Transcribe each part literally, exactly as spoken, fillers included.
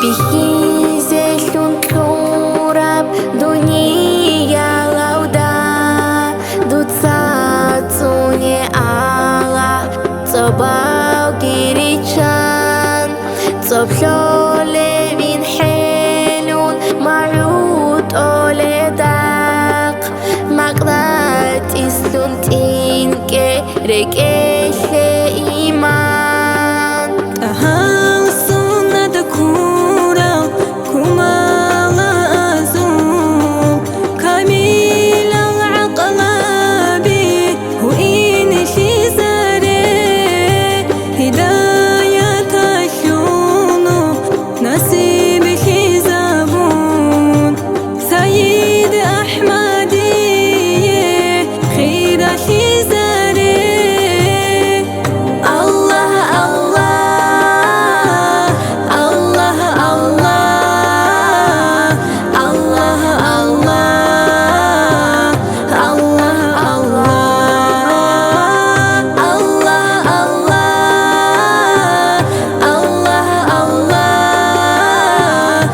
Бихьизелъун кьураб дуниялалда дуца цӀуне Аллагь цӀобалги риччан, цӀоб лъолевин хӀелун магӀу тӀоледахъ, макьнатӀислъун тӀинкӀе рекӀелъе иман. ТӀагьал суннат ккурал кумалазул, камилал гӀакълаби гьуинлъизаре, гьидаяталъул нур насиблъизабун, Сайид АхӀмадие хиралъизаре. Аллагь, Аллагь, Аллагь, Аллагь, Аллагь, Аллагь, Аллагь, Аллагь, Аллагь, Аллагь, Аллагь,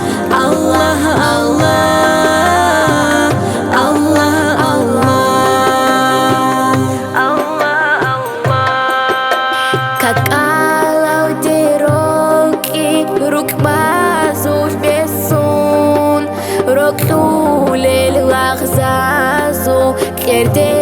Аллагь, Аллагь, Аллагь, Аллагь, Аллагь. КакӀалалде рокьи рукӀбазулъ бесун, рокьулел лагъзазул кьерде